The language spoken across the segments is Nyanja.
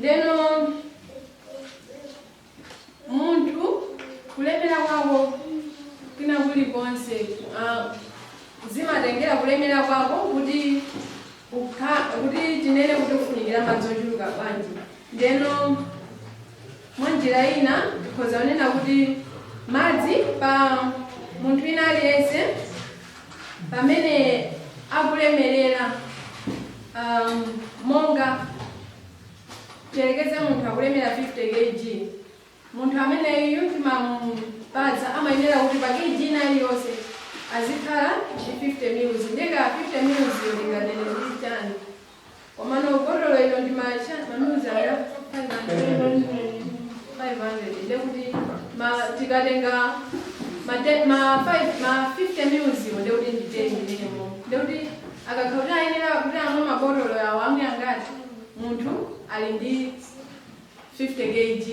Ndeno munthu kulemera kwako kwina kulikonse, zimatengera kulemera kwako kuti kuti tinene kuti ufunikira madzi ochuluka bwanji. Ndeno mwanjira ina tikhoza kunena kuti madzi pa munthu ina aliyense pamene akulemerera, monga tiyerekeze munthu akulemera 50 kg, munthu ameneyu timamupatsa, amayenera kuti pa kg ina iliyonse azikhala ndi 50 mils. Ndeka 50 mils ndinganene kuti chani? Komano botolo ilo ndi ma mils aya 500 500. Ndekuti ma tikatenga ma 5 ma 50 mils iwo, ndekuti ndi 10 imenemo. Ndekuti akakhala kuti ayenera kuti amwe mabotolo awo, amwe angati? Munthu ali ndi 50 kg,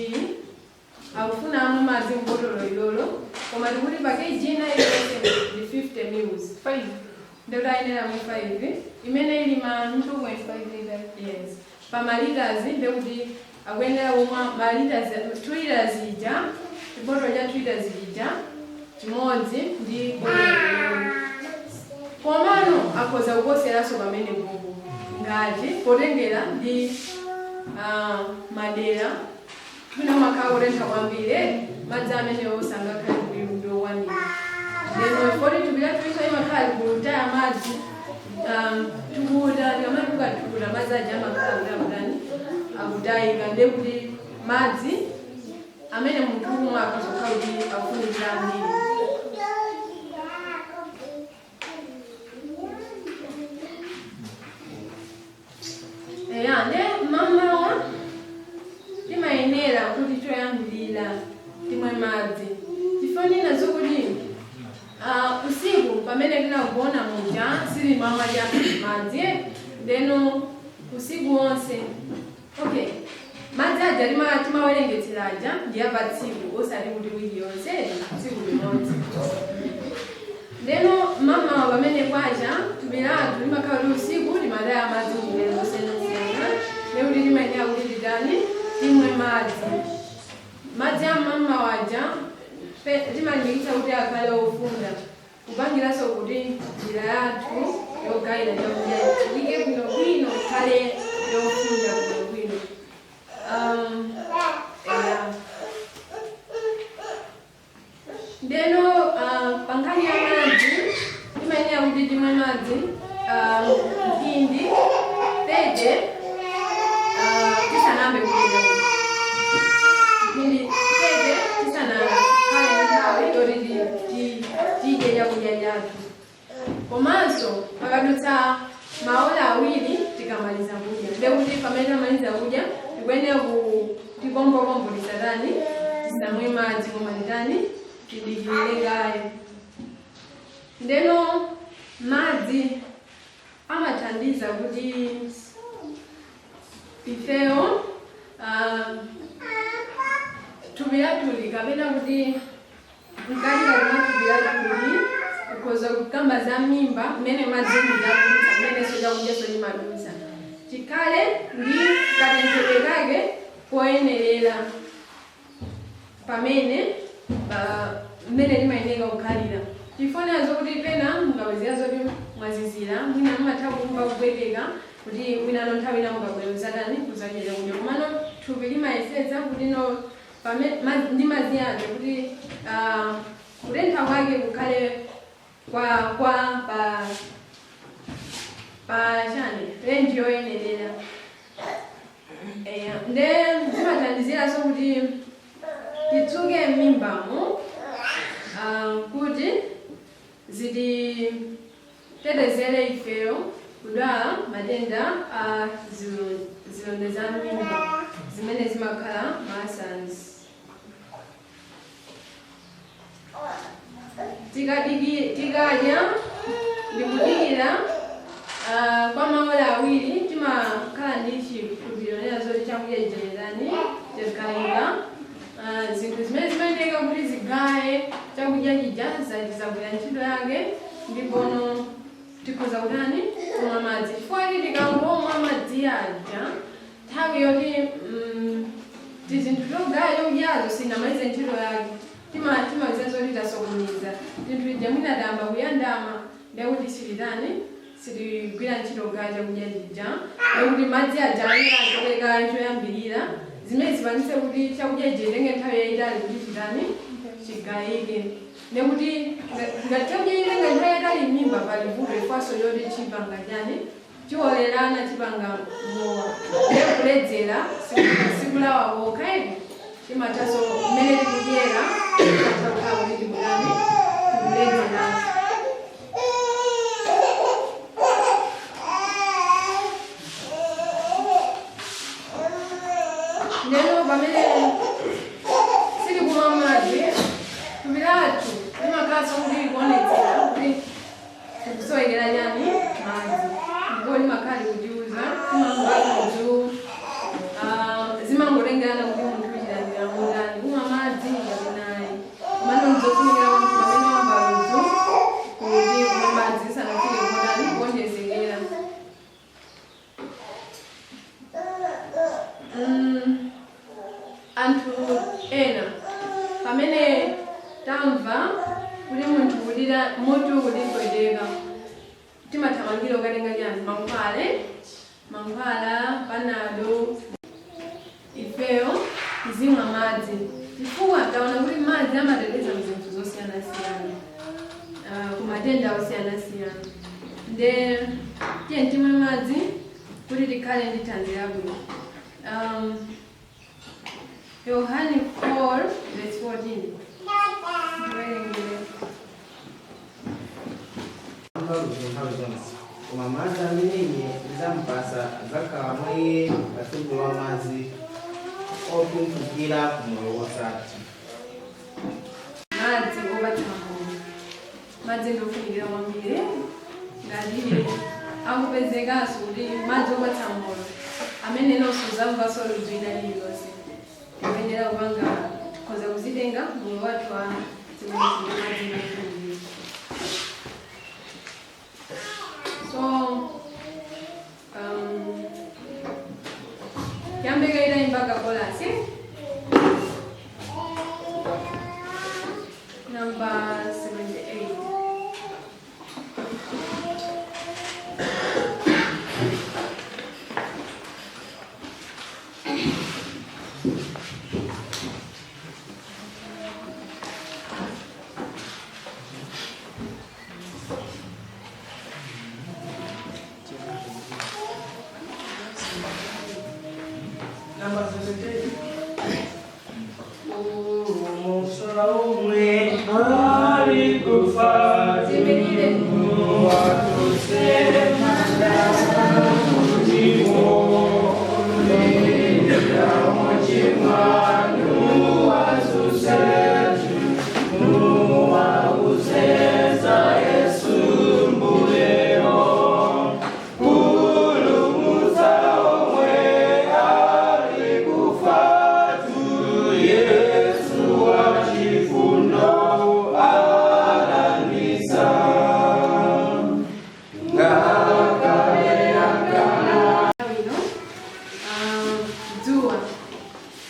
akufuna amwe madzi mbotolo ilolo, koma tikuti pa kg ina iliyonse ndi 50 mils. 5. Ndekuti ayenera amwe 5 imene ili ma 2.5 liters. Yes, pa ma liters, ndekuti akuyenera kumwa ma liters 2 liters ija, chibotolo cha 2 liters ija chimodzi ndi botolo ilolo. Komano akhoza kuposeranso pamene popo ngati potengera ndi madera mwina umakhala kutentha kwambiri, madzi amenewo sangakhale kuti ndiokwanira. Lero poti thupi lathu imakhala kutaya madzi, tukuta tikamatuka tukuta, madzi aja amakhala kuti akutani? Akutayika. Ndiye kuti madzi amene munthu umwe akhoza kukhala kuti akufunikira ambiri. Eya, nde mamawa timayenera kuti choyambirira timwe madzi. Tifanira zokuti usiku pamene tinagona muja sitimamwa cha madzi. Ndeno usiku wonse, okay, madzi aja timawerengetsera aja ndi apa tsiku, osati kuti wiki yonse, tsiku limodzi. Ndeno mamawa pamene kwacha, thupi lathu limakhala kuti usiku limataya madzi munjira zosiyanasiyana, ndekuti timayenera kuti titani? Timwe madzi. Madzi a mamawa aja timalimbikitsa kuti akhale ofunda, kupangiranso kuti njira yathu yogayira chakudya itsukike bwinobwino, ikhale yofunda bwinobwino. Eya. Ndeno pankhani ya madzi, timayenera kuti timwe madzi mphindi 30 tisanambe kudya, mphindi 30 tisanakhale ndi nthawi yoti tidye chakudya chathu, komanso pakadutsa maola 2 tikamaliza kudya. Ndekuti pamene tamaliza kudya tikuyenera ku tikombokombo, tisatani? Tisamwe madzi, koma titani? Tidikirire kaye. Ndeno madzi amathandiza kuti ifeyo thupi lathuli, kapena kuti mkati mwa thupi lathuli, ukhoza kukamba za mimba mmene madzi mudzadusa, mmenenso chakudyaso chimadusa, chikhale ndi katenthedwe kake koyenerera pamene mmene limayenera kukhalira. Tifonera zokuti pena mukapezeka zoti mwazizira, mwina mumatha kumva kupweteka, kuti mwina no nthawi ina mukabwera kuzatani? Kuzadya chakudya. Komano thupi limayesetsa kuti no ndi madzi ake kuti kutentha kwake kukhale kwa pa chani, range yoyenerera. Eya, nde zimathandiziranso kuti titsuke m'mimbamo, kuti zititetezere ifeyo kudwala matenda a zilonda za m'mimba zimene zimakhala ma ulcers. Tikadya ndikudikira kwa maola 2, timakhala ndi chikhulupiriro nena zoti chakudya chicherezani chagayika. Zinthu zimene zimayeneka kuti zigaye chakudya chija zagwira ntchito yake, ndipono tikhoza kutani? Kumwa madzi. Chifukwa kuti tikangomwa madzi aja Nthawi yoti tizinthu togaya chokudyazo sinamalize ntchito yake, timapeza zoti tasokoneza tinthu ija, mwina tayamba kuyandama, ndekuti silitani, sitigwira ntchito kugaya chakudya chija, ndekuti madzi aja amene azoleka choyambirira, zimene zipangitse kuti chakudya chija chitenge nthawi yayitali kuti chitani, chigayike. Ndekuti ngati chakudya chitenga nthawi yayitali m'mimba, pali vuto ifwanso yoti chipanga chani, chiwolerana, chipanga mowa. Ndiye kuledzera sikulawa kokha eti, chimathaso mmene tikudyera, chimatha kukhala kuti tikutani, tikuledzeranso. Ndeno pamene sitikumwa madzi, thupi lathu limakhalanso kuti likuonetsera kuti tikusowekera chani, madzi, ndipo limakhala likutiuza. Timamva ludzu. Zimangotengerana kuti munthu uchilandira motani, kumwa madzi kapena ayi. Komano ndizofunikira kuti pamene wamva ludzu kuti kumwa madzi sanafike motani, kuonjezekera. Anthu ena pamene tamva kuti munthu kulira mutu kutipweteka, timathamangira kukatenga chani, mankhwala, mankhwala, Panado. Ifeyo tizimwa madzi chifukwa taona kuti madzi amateteza mzinthu zosiyanasiyana, kumatenda osiyanasiyana. Nde tiye timwe madzi kuti tikhale ndi thanzi labwino. Yohane 4 verse 14, ndiwerengere. Amva ludzu nthawi zonse, koma madzi amene ine ndidzampasa adzakhala mwa iye kasupe wa madzi otumphukira ku moyo wosatha. Madzi opatsa moyo. Madzi ndiofunikira kwambiri. Ngati akupezekanso kuti madzi opatsa moyo amene nonso zamvanso ludzu ina lililonse, tikuyenera kupanga tikhoza kuzitenga moyo wathu wa zimenezi ndi madzi ndiofunikira. So yambeka itaimba kakolasi number 78. Number 78. Pulumutsa omwe ali kufa. Zimirire. Watuse machimo lira muchimwa nuwazuse nuwauzeza Yesu mbuleo. Pulumutsa omwe ali kufa tu, Yesu wachifundo alandisa. Ngakale Ino dzuwa,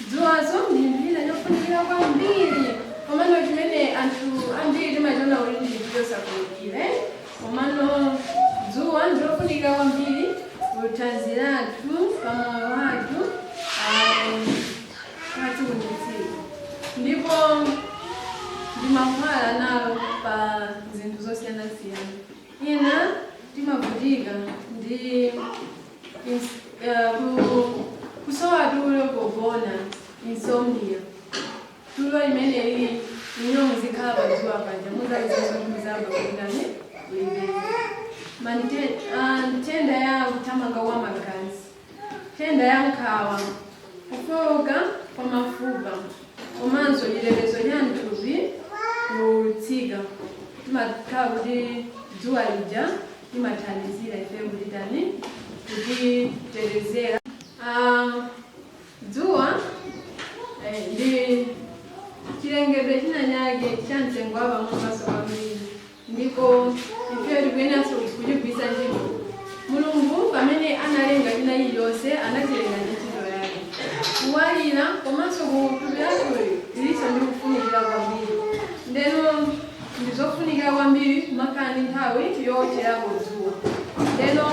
dzuwazo ndi chinthu china chofunikira kwambiri, komano chimene anthu ambiri timachiona kuti ndi chinthu chosafunikira, eh? Komano dzuwa ndilofunikira kwambiri kuthanzi lathu, pamoyo wathu kwa tsiku ndi tsiku, ndipo ndi mankhwala nalo pa zinthu zosiyanasiyana. Ina timavutika ndi kusowa tulo pogona, insomnia. Tulo imene ili ino, muzikhala padzuwa paja, muzalizenso muzamba kutani, kuipeza. Nthenda ya kuthamanga kwa magazi, nthenda ya nkhawa, kufowoka kwa mafupa, komanso chitetezo cha mthupi kutsika, timakhala kuti dzuwa lija limathandizira ife kuti tani, kutitetezera. Dzuwa ndi chilengedwe china chake cha mtengo wa pamwambaso kwambiri, ndipo ife tikuyeneranso kuchigwiritsa ntchito. Mulungu pamene analenga china chilichonse, anachilenga ndi ntchito. Kuwalira komanso kuthupi lathu lilinso ndi kufunikira kwambiri. Ndeno ndizofunikira kwambiri kumakhala ndi nthawi yowotcherako dzuwa. Ndeno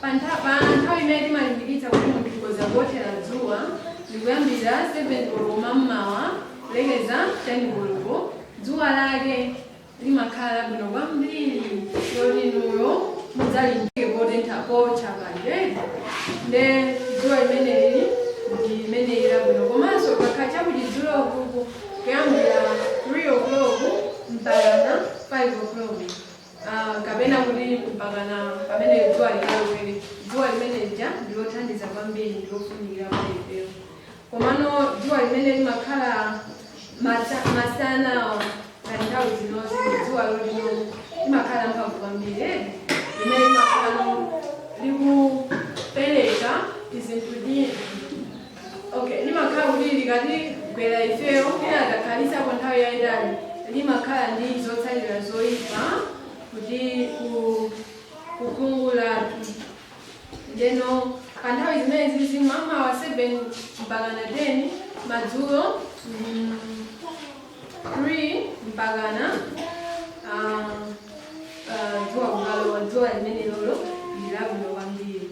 pa nthawi imene timalimbikitsa kuti munthu ukhoza kuwotchera dzuwa ndikuyambira 7 koloko mammawa kulekeza 10 koloko. Dzuwa lake limakhala labwino kwambiri loti inuyo mudzalimbike potentha kotcha panje. Nde dzuwa limeneli ndi limeneli labwino, komanso kakhala chakuchidzulo ukuku kuyambira 3 o'clock mpakana 5 o'clock, kapena kuti mpakana pamene dzuwa likalowere, dzuwa limene lija ndilothandiza kwambiri, ndilofunikira kwa ifeyo. Komano dzuwa limene limakhala masana ngati nthawi zinonse, dzuwa lotino limakhala mphamvu kwambiri limene limakhala likupereka tizinthu okay, limakhala kuti likatigwera ifeyo ena takhalisapo nthawi yayitali, limakhala ndi zotsalira zoyipa kuti kukhungu lathu. Ndeno pa nthawi zimene zizi, mamawa 7 mpakana 10, madzulo 3 mpakana dzuwa kukalowa, dzuwa limene lolo ndi labwino kwambiri.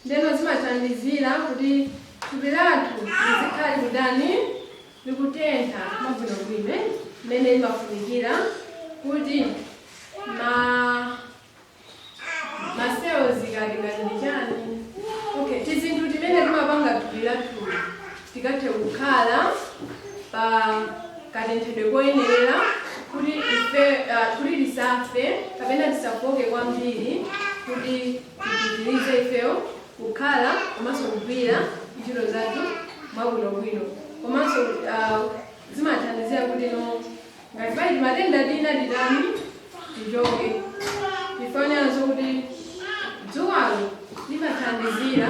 Ndeno zimathandizira kuti thupi lathu lizikhala likutani, likutentha mwabwinobwino mmene limafunikira kuti ma cells kati ngati ndi chani, okay, tizinthu timene timapanga thupi lathu tikathe kukhala pa katenthedwe koyenerera kuti ife kuti tisafe kapena tisafoke kwambiri, kuti tipitirize ifeyo kukhala komanso kugwira ntchito zathu mwabwinobwino. Komanso zimathandizira kuti no ngati pali matenda tina titani, tichoke. Tifanyanso kuti dzuwalo limathandizira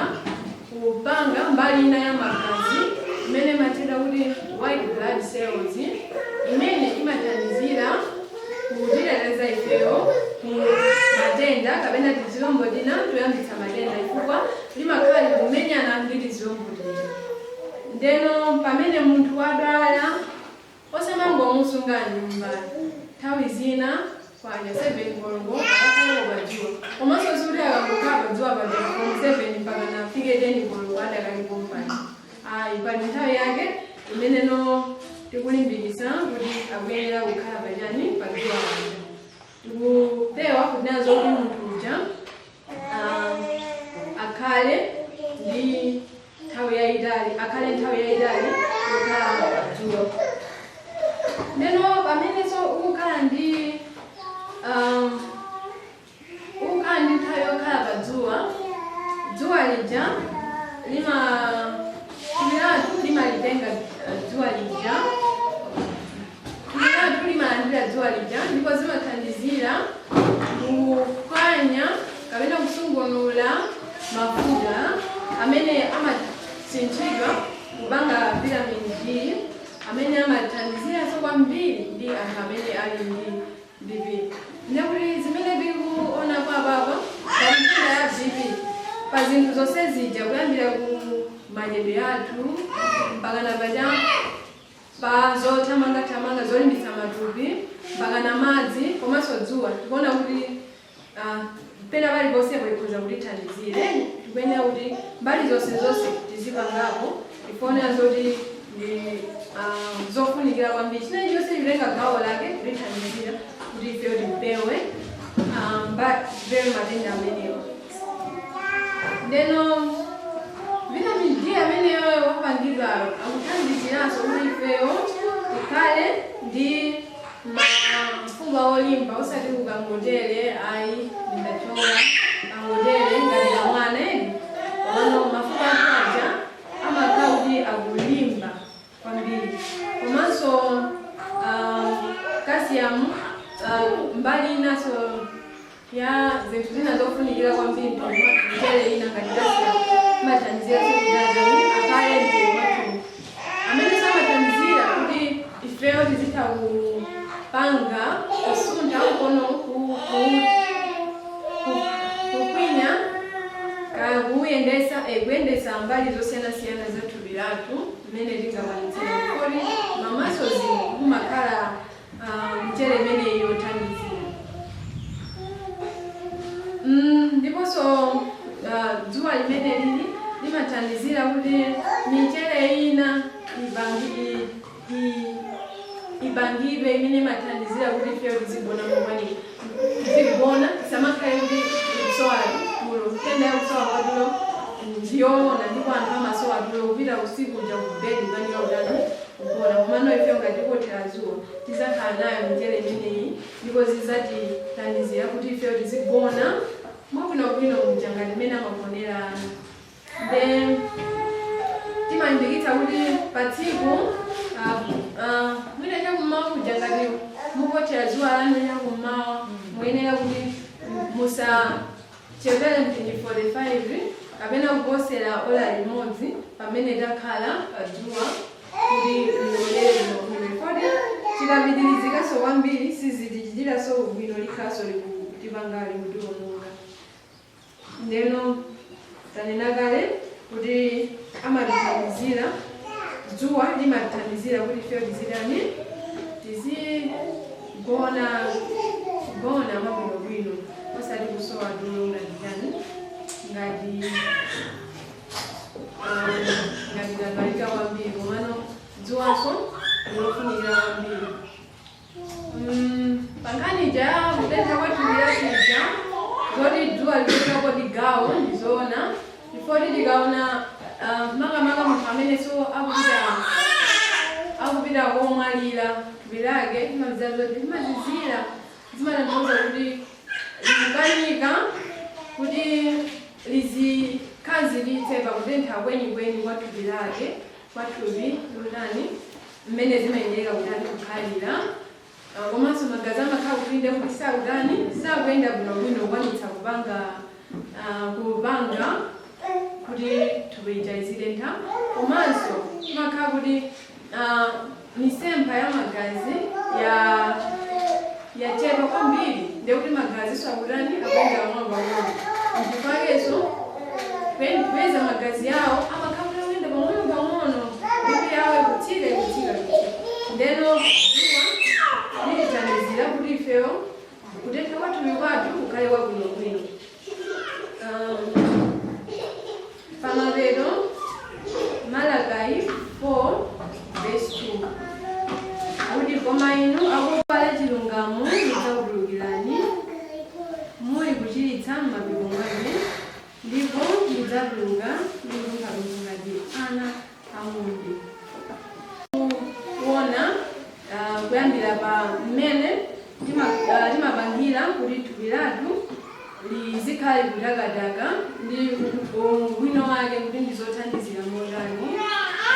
kupanga mbali ina ya magazi imene imatchedwa kuti white blood cells, imene imathandizira kutiteteza ifeyo ku matenda kapena tizilombo tina toyambitsa matenda, chifukwa limakhala likumenyana ndi tizilombo tina. Ndeno pamene munthu wadwala, osamangomusunga nyumba. Nthawi zina kwaja 7 koloko akakhalako padzuwa, komanso sikuti akangokhala padzuwa paja from 7 mpaka nafike 10 koloko adakalipo mpani, ayi. Pali nthawi yake imeneno tikulimbikitsa kuti akuyenera kukhala pachani, padzuwa paja. Tikupewa kunazo kuti munthu uja akhale ndi nthawi yayitali, akhale nthawi yayitali kukhala padzuwa. Ndeno pamenenso ukukhala ndi nthawi yokhala padzuwa, dzuwa lija lima thupi lathu limalitenga dzuwa lija, thupi lathu limalandira dzuwa lija, ndipo zimathandizira kuphwanya kapena kusungunula mafuta amene amasinthidwa kupanga vitamin D, amene amathandiziranso kwambiri ndi anthu amene ali ndi BP. Ndekuti zimene tikuona kwa apapa pa nthenda ya BP, pa zinthu zonse zija, kuyambira ku madyedwe athu mpaka na pacha pa zothamangathamanga zolimbitsa matupi mpaka na madzi komanso dzuwa, tikuona kuti pena paliponsepo ikhoza kutithandizire. Tikuyenera kuti mbali zonse zonse tizipangapo, ikuonera zoti ndi zofunikira kwambiri. Chimene chonse chikutenga gawo lake kutithandizira kuti ifeyo tipewe tipewe matenda amenewa. Ndeno vitamin D ameneyo wapangidwa akuthandiziranso kuti ifeyo tikhale ndi mafupa olimba, osati ukangotere, ayi, ndindachoka kangotere ngati kamwana eni. Komano mafupa athu aja amakhala kuti akulimba kwambiri. Komanso calcium, mbali inaso ya zinthu zina zofunikira kwambiri mchere ina ngati calcium, imathandizira kuti adani akhale mthupi mwathu, amene samathandizira kuti ifeyo tizitha kupanga kusuntha mkono, kukwinya kaya kuyendesa mbali zosiyanasiyana za thupi lathu. Mmene tingakwanitsire kodi mamasozi kumakhala mchere imene yothandizira. Ndiponso dzuwa limene lili limathandizira kuti michere ina ipangidwe imene imathandizira kuti ifeyo tizigona mokwanira, tizigona, tisamakhale kuti tikusowa tulo. Nthenda yakusowa kwa tulo ndiyoona, ndipo anthu amasowa tulo kupita usiku uja ku bedi kukanika utani kugona. Komano ife ngati tikothera dzuwa tizakhala nayo michere imeneyi, ndipo zizatithandizira kuti ifeyo tizigona mwabwinobwino muja ngati mmene amagonera ana. Then timalimbikitsa kuti pa tsiku mwina chakummawa kuja, ngati mukothera dzuwa lanu chakummawa, muyenera kuti musachepere mphindi 45 kapena kuposera ola limodzi pamene takhala pa dzuwa kuti lionere bwinobwino. Kodi chikapitirizikanso kwambiri sizitichitiranso bwino, likhaso likutipanga, likutiwononga. Ndeno tanena kale kuti amatithandizira, dzuwa limatithandizira kuti ifeyo tizitani? Tizigona gona mwabwinobwino, osati kusowa tulo ngati chani, ngati tatalika kwambiri. Komano dzuwanso ndilofunikira kwambiri. Pankhani ja kutentha kwa thupi lathuja, zoti dzuwa likutenga kodi gawo, ndizoona, chifukwa tikaona makamaka munthu amene so akupita komwalira, thupi lake limamziza zoti limazizira, zimatanthauza kuti likukanika kuti lizikhazikitse pakutentha kwenikweni kwa thupi lake, kwa thupi lotani, mmene zimayenera kutani kukhalira. Komanso magazi amakhala kuti nde kuti sakutani, sakuyenda bwinobwino kukwanitsa kupanga kuti thupi lija lizitentha. Komanso imakhala kuti misempha ya magazi ya yachepa kwambiri, ndiye kuti magazi sakutani, akuyenda pang'ono pang'ono. Nchifukwakenso kupeza magazi yawo amakhala kuti akuyenda pang'ono pang'ono, BP yawo ikutsika, ikutsika, ikutsika. Ndeno dzuwa lilithandizira kuti ifeyo kutentha kwathupi kwathu kukhale kwabwinobwino. Pamapeto, Malakai 4 verse 2 akuti, "Koma inu akubala chilungamo ndidzakutulukirani muli kuchiritsa m'mapiko mwake, ndipo mudzatuluka ndi kutumpha ngati ana ang'ombe." Kuona kuyambira pa mmene timapangira kuti thupi lathu lizikhala likutakataka ndi ubwino wake, kuti ndizothandizira motani,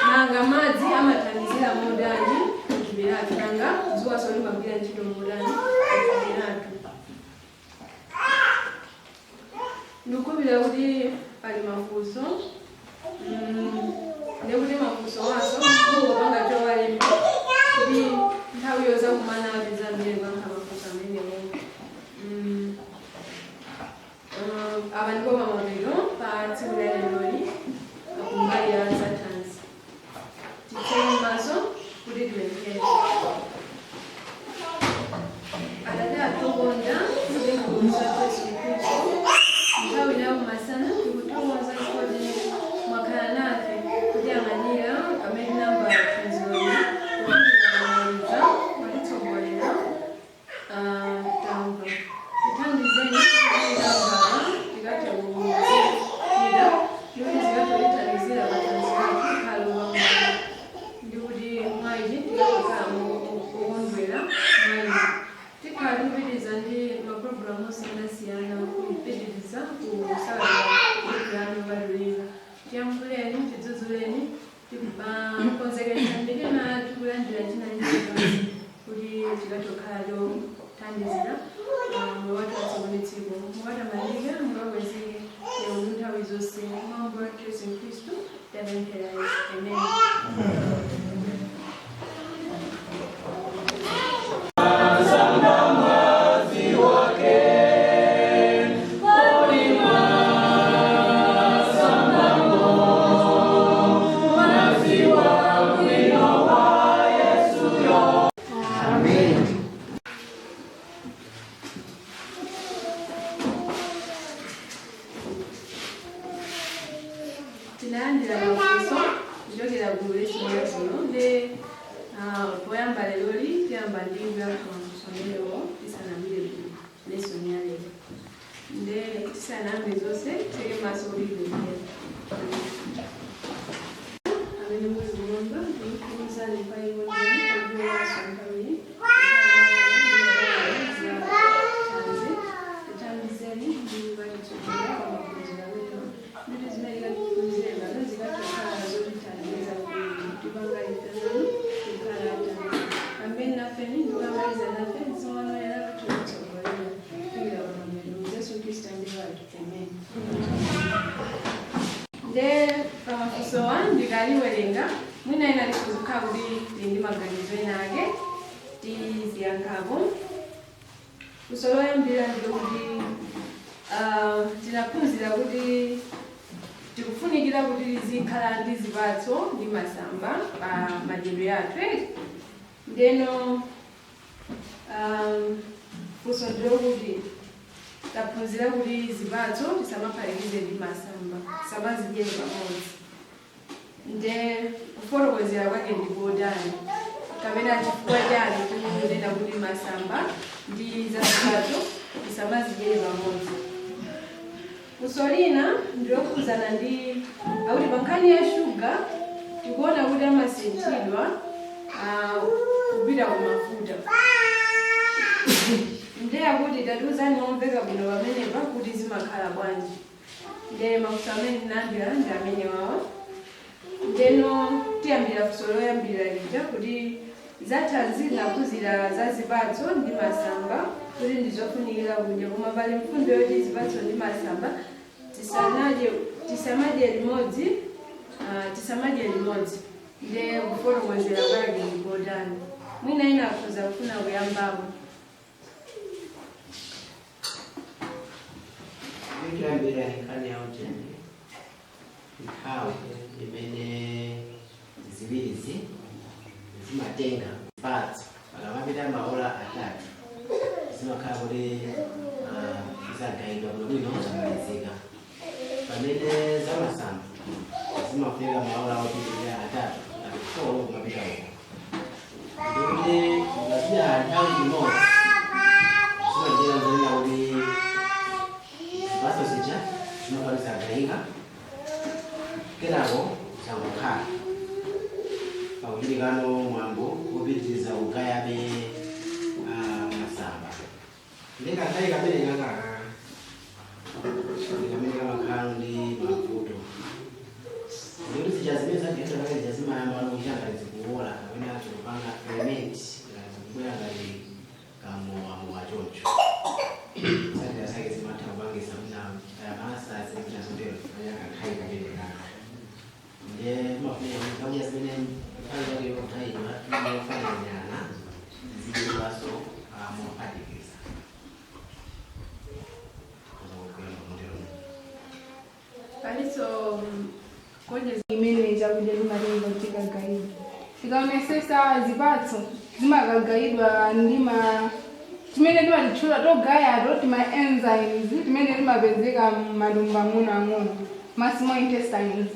nanga madzi amathandizira motani kuthupi lathu, nanga dzuwaso limagwira ntchito motani kuthupi lathu. Ndikukhulupirira kuti pali mafunso. Ndikuti mafunso waso kungopanga chowalemba kuti nthawi yozakumana tizambire kuyankha mafunso amenewo. Apa ndipo pamapeto pa tsiku la leroli kumbali ya zathanzi. Titseke maso kuti tipemphere. Atate atokonda Yesu Khristu, nthawi inayo masana tikuthokoza kuti mwakhala nafe kutiyang'anira pamene namba phunziroli kufikira kumaliza, mwatitsogolera. Tamva, tithandizeni kuti tamva tikathe kuchita ndikuti zikathe kutithandizira pathanzi lathu kukhala lopambana, ndikuti mwaiji tikakhala okondwera mwaiji. Tikhala tikupitiriza ndi mapulogalamu osiyanasiyana kupitiriza kusala programu yopatulika. Tiyankhuleni, tidzudzuleni, konzekeretsa mitima yathu kulandira china chilichonse kuti tikathe kukhala chothandizira moyo wathu watsiku ndi tsiku. Mukatamandike, mukakwezeke lero ndi nthawi zonse. Mwa Ambuye wathu Yesu Khristu tapemphera izi, amen. Tinalandira mafunso kuchokera ku lesson yathuyo. Nde poyamba leroli tiyamba ndi kuyankha mafunso amenewo tisanayambire ku lesson ya lero. Nde tisanayambe zonse, titseke maso kuti tipemphere. Amene muli kumwamba, ndikuthokozani pa iwo ndinu pakuwaso nthawi thanzi. Tithandizeni ndi kukatitsogolera pa maphunziro amenewa, nditi zimene tikatiphunzire pano zikatokhala zotithandiza kutipanga ifenani kukhala athanzi. Amene nafeni ndikamaliza nafe mzimu kuti titsogolera kufikira pamapeto. Yesu Khristu ambuye wathu, amen. Nde pamafunsowa ndikaliwerenga, mwina ena tikuzikhala kuti tili ndi maganizo ena ake, tiziyankhapo. Funso loyambira ndikuti tinaphunzira kuti tikufunikira kuti tizikhala ndi zipatso ndi masamba pa madyedwe athu, eti? Ndeno funso ndilokuti taphunzira kuti zipatso tisamaphatikize ndi masamba, tisamazidyere pamodzi. Nde kufotokozera kwake ndikotani, kapena chifukwa chani tikunena kuti masamba ndi zazipatso tisamazidyere pamodzi? Funso lina ndilokhuzana ndi akuti pa nkhani ya shuga tikuona kuti amasinthidwa kupita ku mafuta. Nde akuti tatiuzani momveka bwino pamenepa kuti zimakhala bwanji. Nde mafunso amene tinayambira ndi amene wawa. Ndeno tiyambira funso loyambirira lija kuti zathanzi tinaphunzira za zipatso ndi masamba kuti ndizofunikira kudya, koma pali mfundo yoti zipatso ndi masamba tisanadye, tisamadye limodzi, tisamadye limodzi. Nde kufotokozera kwake ndikotani? Mwina ina akhoza kufuna kuyambapo. Choyambira, nkhani ya ujeni, nthawi imene ziwirizi zimatenga, zipatso pakamapita maola 3 zimakhala kuti zagayidwa bwinobwino, zamalizika, pamene zamasamba zimafika maola opitirira 3 ngati 4 kumapita uko. Ndikuti mukazidya nthawi imodzi zimachita zonena kuti zipatso zija zimakhala zagayika, kenako zangokhala pakuchitikano mwambo wopitiriza kugayabe masamba. Ndi kanthawi kamene kakaka ndi kamene kamakhala ndi mavuto, ndikuti zija zimene zagayidwa kale zija zimayamba kuchita ngati zikuwola kapena zikupanga ferment, ngati zikubwera ngati kamowamowa choncho. Zotsatira zake zimatha kupangisa mwina masazi zina zotero kaya kanthawi kamene kaka. Ndiye mafunika kuti zakudya zimene nthawi yake yogayidwa yofananirana zidyedwanso mophatikiza. Kuyamba motero. Palinso kuonjeza. Imene chakudya chimatenga kuti chikagayidwe, tikaonesesa zipatso zimakagayidwa ndi ma timene timatitchula togayato, tima enzymes timene timapezeka m'matumbo ang'onoang'ono, ma small intestines,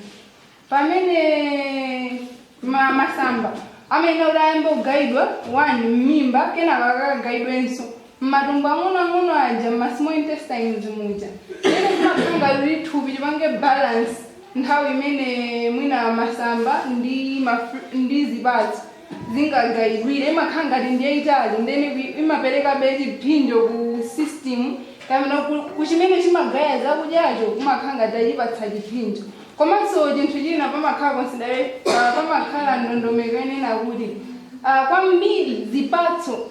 pamene masamba amene kuti ayambe kugayidwa one m'mimba, kenaka akagayidwenso m'matumbo ang'onoang'ono aja, m'ma small intestines muja. Imene zimakhala ngati kuti thupi lipange balance nthawi imene mwina masamba ndi zipatso zingagayidwire, imakhala ngati ndiyayitali. Ndeni imaperekabe chipsinjo ku system kapena ku chimene chimagaya zakudyacho, kumakhala ngati achipatsa chipsinjo. Komanso chinthu china, pamakhala pamakhala ndondomeko inena kuti kwambiri zipatso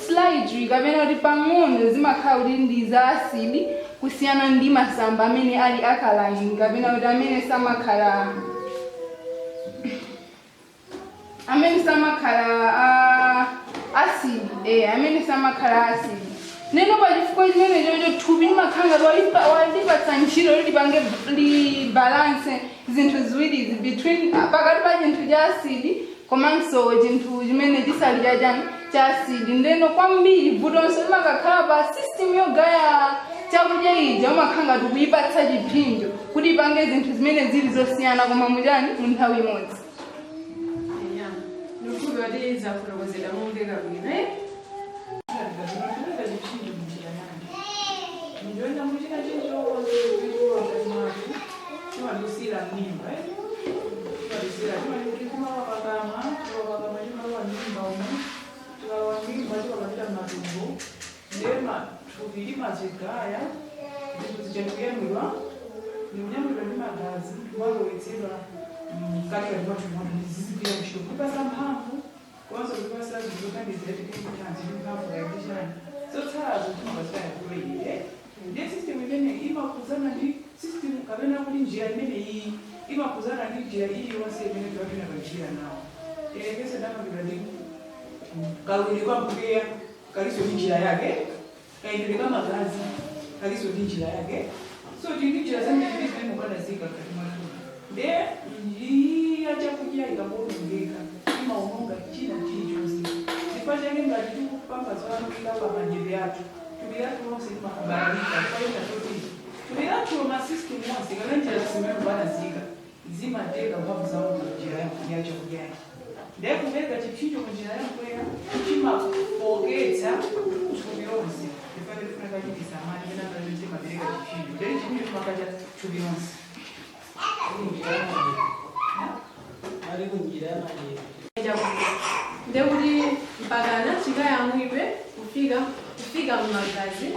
slightly kapena kuti pang'ono zimakhala kuti ndi za acid kusiyana ndi masamba amene ali alkaline, kapena kuti amene samakhala acid, amene samakhala acid. Neno pachifukwa chimene chocho thupi limakhala ngati walipatsa ntchito kuti lipange li balance zinthu ziwirizi between, pakati pa chinthu cha acid komanso chinthu chimene chisali chachani, cha acid. Ndeno kwambiri vutonso limakakhala pa system yogaya. Chakudya ija umakhala ngati ukuyipatsa chipsinjo kuti ipange zinthu zimene zili zosiyana koma muchani, mu nthawi imodzi. Ya, ndikukhulupirira kuti zafotokozedwa momveka bwino, eh? Ndinopereka chipsinjo munjira yange. Munjoenda muchina chilichonse chikuwa mwathu chimadusira m'mimba, eh? Chimadusira, chimati chimawa pakamwa, chimawa pakamwa, chimalowa m'mimba umu. Chikalowa m'mimba chimapita m'matumbo. Ndiye thupi limazigaya zinthu zija ndikuyamwidwa, ndikunyamulidwa ndi magazi, kumalowetsedwa mkatikati mwathu mwathu, zizigwira ntchito kutipasa mphamvu komanso kutipasa zinthu zothandizira tithanzi ndi mphamvu yakuchani zotsalazo timapasira yakuleyire. Ndiye system imene imakuzana ndi system kapena kuti njira imene iyi imakuzana ndi njira iliyonse imene tiwapina panjira nawo. Tiyerekeze ndamapita ndi kawiri kwa mpweya, kaliso ndi njira yake, kayendedwe ka magazi kaliso ndi njira yake. So tili ndi njira zambiri zimene mukanazika mkati mwathu. Ndiye iya chakudya ikambonongeka imaononga china chilichonse. Chifukwa chake ngati tikupanga zolakwika pa madyedwe athu, thupi lathu lonse limakubalalika. Chifukwa choti thupi lathu ma system onse kapena njira zimene mukanazika zimatenga mphamvu zawo njira ya chakudyayi. Ndiye kupereka chipsinjo munjira ya mpweya chimafoketsa thupi lonse. Chifukwa tifuna kachitisa mali pena pamene timapereka chipsinjo, ndiye chipsinjo chimakacha thupi lonse. Ali kunjira yamanyero. Chakudya ndekuti mpakana chikayamwidwe kufika mmagazi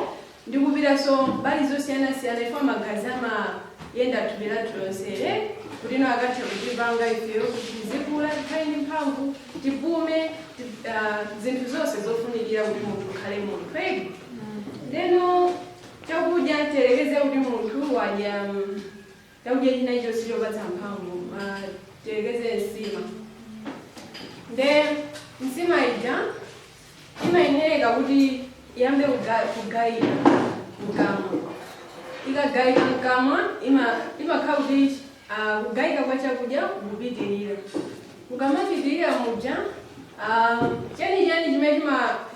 ndikupitanso mbali zosiyanasiyana, ifo magazi amayenda thupi lathu lonsele kuti ino akathe kutipanga ifeyo kuti tizikula, tikhale ndi mphamvu, tipume, zinthu zonse zofunikira kuti munthu ukhale munthu, eti? Ndeno chakudya, tiyerekeze kuti munthu wadya chakudya china chonse chopatsa mphamvu, tiyerekeze nsima. Nde nsima ija imayenera kuti iyambe kugayika mkamwa. Ikagayika mkamwa imakhala kuti kugayika kwa chakudya kukupitirira. Kukamapitirira muja, chenicheni chimene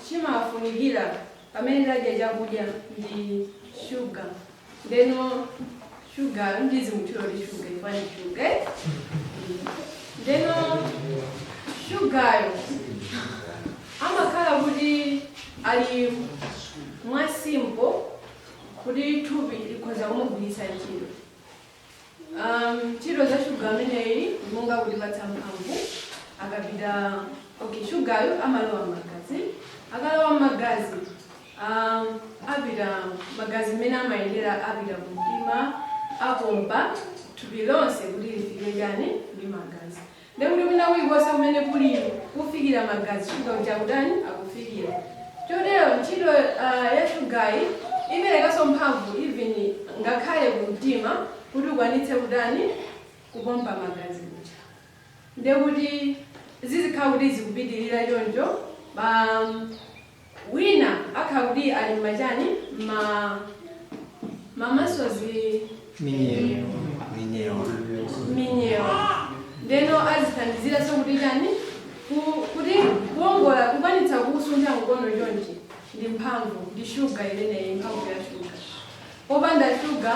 chimafunikira pamene tadya chakudya ndi shuga. Ndeno shuga ndizimutchula kuti shuga ifani shuga, eh? Ndeno shugayo amakhala kuti ali mwa simple kuti thupi likhoza kumugwiritsa ntchito. Ntchito za shuga ameneyi monga kutipatsa mphamvu. Akapita, okay, shugayo amalowa m'magazi. Akalowa m'magazi, apita magazi mmene amayendera, apita kumtima, apompa thupi lonse kuti lifike chani ndi magazi. Ndekuti kwina kulikonse kumene kuli kufikira magazi, shuga uja kutani, akufikira. Chotero ntchito ya shugayi iperekanso mphamvu even ngakhale kumtima kuti ukwanitse kutani, kupompa magazi kuja. Ndekuti zizikhala kuti zikupitirira choncho. Wina akhala kuti ali mmachani, ma mamasozi. Minyewa. Minyewa. Minyewa. Ndeno azithandiziraso kuti chani, kuti kuwongola, kukwanitsa kusuntha mkono chonchi ndi mphamvu, ndi shuga imeneyi, mphamvu ya shuga. Popanda shuga,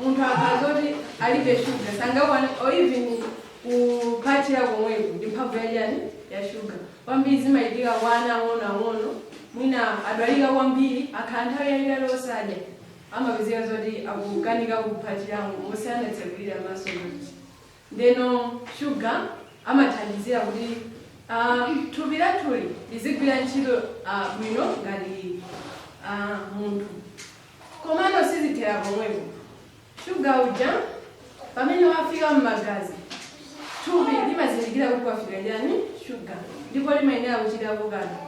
munthu akazoti alibe shuga sangakwane or even kuphatira komweko, ndi mphamvu yachani, ya shuga. Kwambiri zimachitika kwa ana ang'onoang'ono, mwina adwalika kwambiri, akhala nthawi yayitali osadya, amapezeka zoti akukanika kuphatiramo mosiyana maso kuti. Ndeno shuga amathandizira kuti thupi lathuli lizigwira ntchito bwino ngati munthu. Komano sizithera pomwepo. Shuga uja pamene wafika m'magazi, thupi limazindikira kuti kwafika chani, shuga, ndipo limayenera kuchitapo kanthu.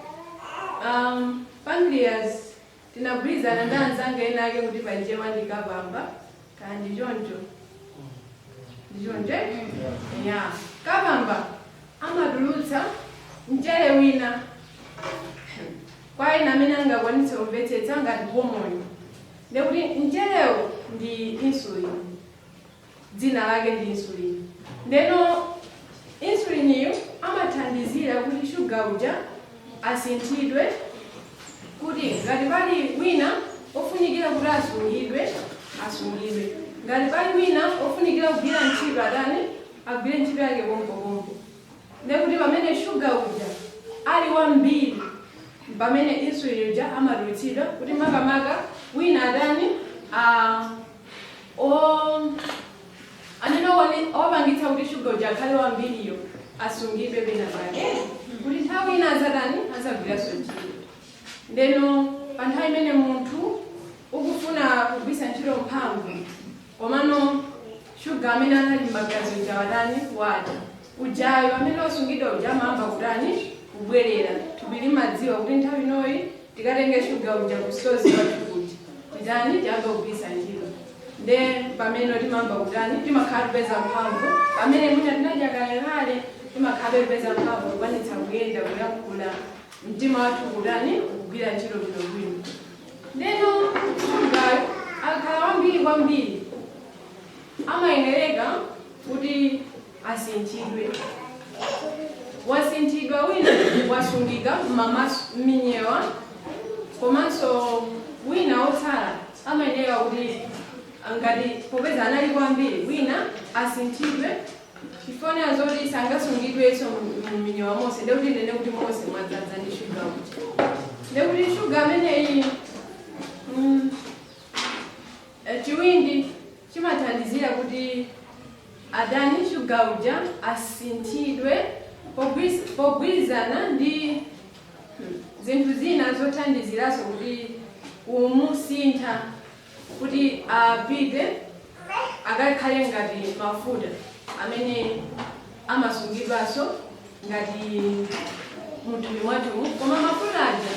Pancreas tinagwirizana ndi anzanga ena ake kuti panjewa ndikapamba kandi choncho, ndichonje ya kapamba amatulutsa mchere wina, kwa ena amene angakwanitse kumvetsetsa ngati hormone. Ndekuti mcherewo ndi insulin, dzina lake ndi insulin. Ndeno insulin iyo amathandizira kuti shuga uja asinthidwe, kuti ngati pali wina Ofunikira kuti asungidwe, asungidwe. Ngati pali wina ofunikira kugwira ntchito, atani? Agwire ntchito yake pompopompo. Ndekuti pamene shuga uja ali wambiri, pamene insulin uja amatulutsidwa kuti makamaka wina atani, amene wapangitsa kuti shuga uja akhale wambiriyo asungidwe pena pake kuti nthawi ina azatani? Azagwiranso ntchito. Ndeno pa nthawi imene munthu ukufuna kugwiritsa ntchito mphamvu, komano shuga amene anali m'magazi uja watani? Watha. Ujayo amene wasungidwa uja amayamba kutani? Kubwerera. Thupi limadziwa kuti nthawi inoyi tikatenge shuga uja ku stores wathu kuti titani? Tiyambe kugwiritsa ntchito. Nde pamene timayamba kutani? Timakhala tipeza mphamvu. Pamene mwina tinadya kalekale, timakhala tipeza mphamvu kukwanitsa kuyenda, kuyankhula, mtima wathu kutani? Kugwira ntchito bwinobwino. Ndeno shugayo akakhala wambiri kwambiri, amayenereka kuti asinthidwe. Wasinthidwa, wina wasungika m'minyewa, komanso wina wotsala amayenera kuti ngati popeza anali kwambiri, wina asinthidwe, chifukwa zoti sangasungidwenso m'minyewa monse. Ndekuti nene kuti monse mwadzaza ndi shuga uja. Ndekuti shuga ameneyi, chiwindi chimathandizira kuti adani? Shuga uja asinthidwe pogwirizana ndi zinthu zina zothandiziranso kuti kumusintha kuti apite akakhale ngati mafuta amene amasungidwanso ngati muthupi mwathu. Koma mafuta aja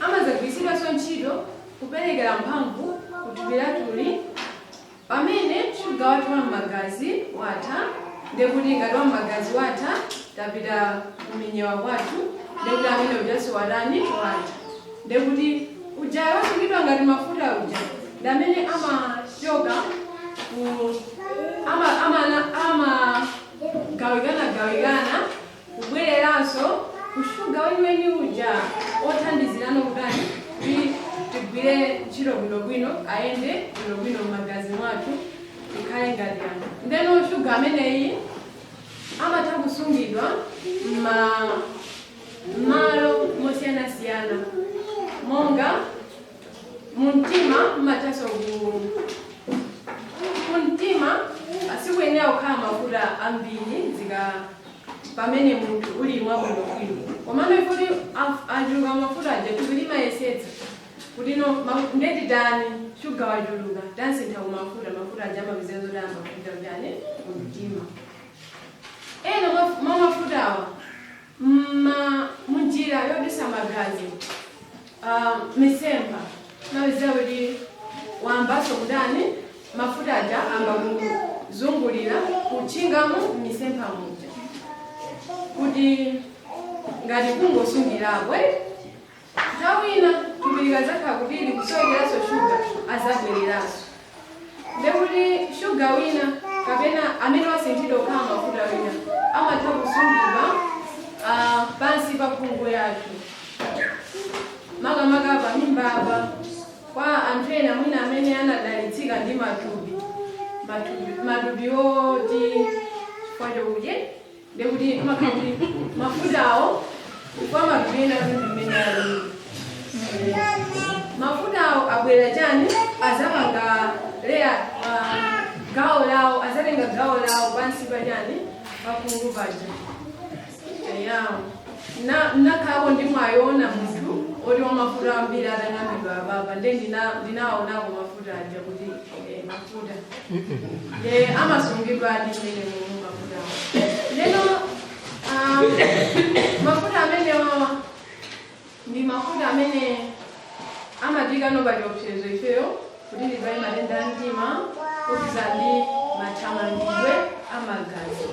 amazagwiritsidwanso ntchito kuperekera mphamvu kuthupi lathuli pamene shuga wathu wa m'magazi watha. Ndekuti ngati wa m'magazi watha, tapita kuminyewa kwathu, ndekuti amene ujaso watani? Watha. Ndekuti uja wasungidwa ngati mafuta uja ndi amene amachoka ku ama ama ama gawikana gawikana kubwereranso kushuga weniweni uja othandizirano kutani? Kuti tigwire ntchito bwinobwino, ayende bwinobwino m'magazi mwathu, tikhale ngati anthu. Ndeno shuga ameneyi amatha kusungidwa m'malo mosiyanasiyana, monga mumtima. Mmathanso kumtima asikuyenera kukhala mafuta ambiri zika pamene munthu uli mwabwinobwino. Komano ifoti achuluka mafuta aja, thupi limayesetsa kuti no, ndetitani? Shuga wachuluka, tansintha kumafuta. Mafuta aja amapezeka zoti amapita kutani? Kumtima. Ena mwa mafutawa munjira yodusa magazi, misempha, mapezeka kuti wambaso kutani? Mafuta aja amba kuzungulira kutchingamo misempha muja kuti ngati kungosungirapo. Nthawi ina thupi likadzakhala kuti likusowekeranso shuga, azabwereranso. Ndekuti shuga wina kapena amene wasinthidwa kukhala mafuta wina amatha kusungidwa pansi pa khungu yathu, makamaka pamimbapa, kwa anthu ena mwina amene anadalitsika ndi matupi oti chifukwa chokudya, ndekuti amakhala kuti mafutawo, kwa matupi ena kuti mmene alili mafutawo abwera chani? Azapanga leya gawo lawo, azatenga gawo lawo pansi pa chani? Pakhungu paja. Yawo nakhalako ndimwayiona munthu oti wamafuta ambiri atang'ambidwa apapa, nde ndinawaonako mafuta aja kuti mafuta amasungidwa adi mmene mumu mafutawo. Lero mafuta amenewawa ndi mafuta amene amatikano pa chiopsezo ifeyo kuti tidwale matenda a mtima okhuza ndi mathamangidwe amagazi.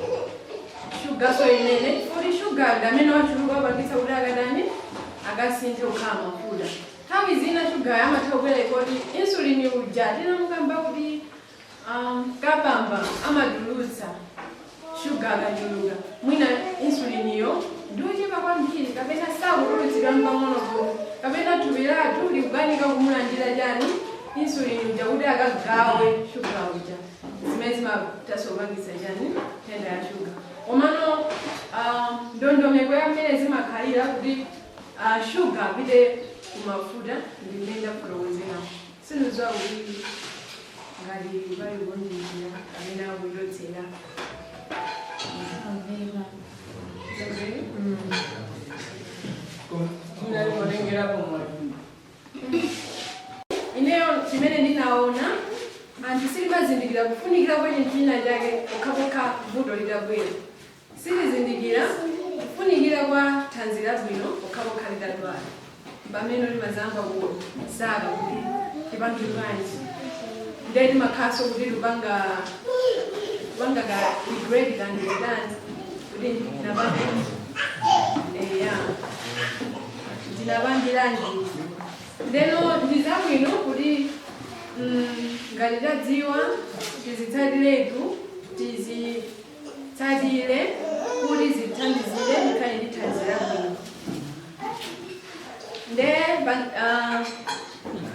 Shugaso imene kuti shuga ndi amene wachuluka wapangitsa kuti akatani? Akasinthe kukhala mafuta. Nthawi zina shugayo amatha kubwera kuti insulin uja tinamukamba kuti kapamba amatulutsa shuga akachuluka, mwina insuliniyo ndiochepa kwambiri kapena sakutulutsidwa mpang'ono pomwe. Kapena thupi lathu likukanika kumulandira chani insulin uja kuti akagawe shuga uja, zimene zimatasopangisa chani nthenda ya shuga. Komano ndondomeko ya mmene zimakhalira kuti shuga apite kumafuta ndi mmene ndafotokozera. Sindidziwa kuti ngati pali kuonjezera kapena kuchotsera. Amveka. Zamveka? Ndalingotengerapo moyo. Ineyo chimene ndinaona, anthu silimazindikira kufunikira kwa chinthu china chake pokhapokha vuto litabwera. Silizindikira kufunikira kwa thanzi labwino pokhapokha litadwala, pamene limazamba kusaka kuti tipange bwanji. Ndiye timakhaso kuti kupanga ka regret kandidani kuti ndinapanga, eya, ndinapangiranji. Ndeno ndizabwino kuti ngati tadziwa tizitsatiretu, tizitsatire kuti zithandizire tikhale ndi thanzi labwino. Nde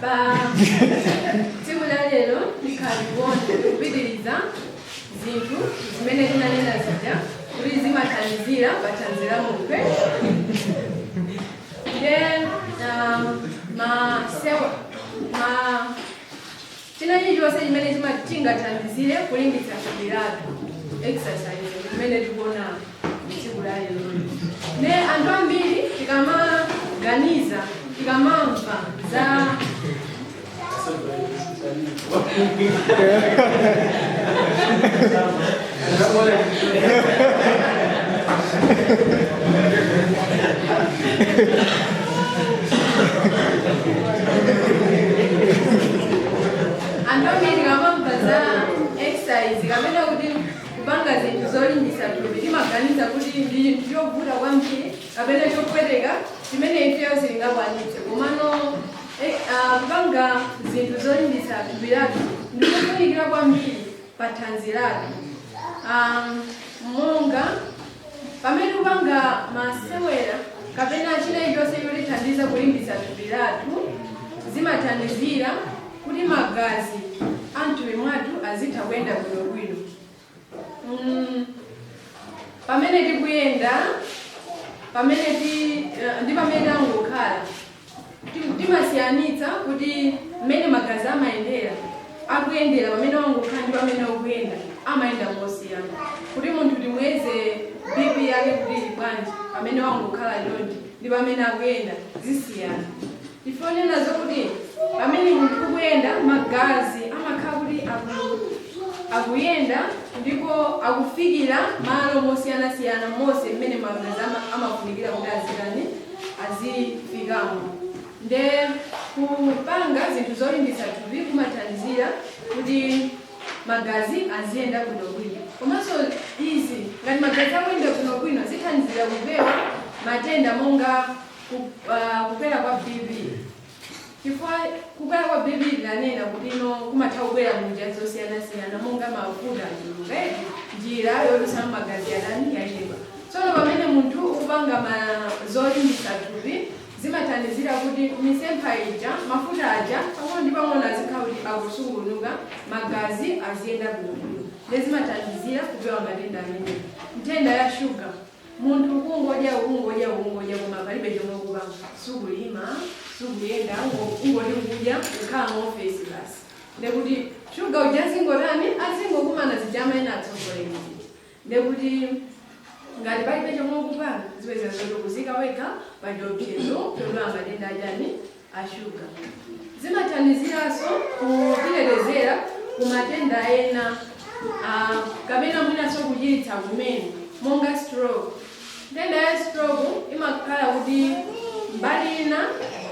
pa tsiku la lero tikhalione kupitiriza zinthu zimene tinanena zija kuti zimathandizira pa thanzi la munthu. Nde masewa ma china chilichonse chimene chingathandizire kulimbitsa thupi lathu, exercise, chimene tikuona tsiku la lero. Ne anthu ambiri tikamaganiza, tikamamva za anthu ambiri tikamamva za exercise kapena kuti kupanga zinthu zolimbitsa thupi, timaganiza kuti ndi chinthu chovuta kwambiri kapena chopweteka chimene ifeyo silingakwanitse. Komano kupanga zinthu zolimbitsa thupi lathu ndikufunikira kwambiri pa thanzi lathu. Monga pamene kupanga masewera kapena china chilichonse chotithandiza kulimbitsa thupi lathu, zimathandizira kuti magazi a mthupi mwathu azitha kuyenda bwinobwino. Pamene tikuyenda, pamene ti ndi pamene tangokhala, timasiyanitsa kuti mmene magazi amayendera, akuyendera pamene wangokhala ndi pamene ukuyenda, amayenda mosiyana. Kuti munthu timuyeze BP yake kuti ili bwanji pamene wangokhala chonchi ndi pamene akuyenda, zisiyana. Tifonena zokuti pamene munthu ukuyenda, magazi amakhala kuti akuyenda ndipo akufikira malo mosiyanasiyana monse mmene magazi amafunikira kuti azitani, azifikamo. Nde kupanga zinthu zolimbitsa thupi kumathandizira kuti magazi aziyenda bwinobwino. Komanso izi, ngati magazi akuyenda bwinobwino, zithandizira kupewa matenda monga kukwera kwa BP, chifukwa kukwera kwa BP tinanena kuti ino kumatha kubwera munjira zosiyanasiyana, monga mafuta achuluka, njira yodutsa magazi yatani, yachepa. Tsono pamene munthu ukupanga ma zolimbitsa thupi, zimathandizira kuti misempha ija, mafuta aja pang'ono ndi pang'ono azikhala kuti akusungunuka, magazi aziyenda bwinobwino. Ndi zimathandizira kupewa matenda amenewa, nthenda ya shuga. Munthu kungodya, kungodya, kungodya, koma palibe chomwe ukupanga, sukulima, sukuyenda, ungoti kudya, kukhala mu ofesi basi, ndekuti shuga uja azingotani, azingokumana zija amaena atsogoleri. Ndekuti ngati palibe chomwe ukupanga, zipeza zoti kuzika wekha pa chiopsezo chodwala matenda achani, ashuga. Zimathandiziranso kutitetezera ku matenda ena kapena mwinanso kuchiritsa kumene, monga stroke. Nthenda ya stroke imakhala kuti mbali ina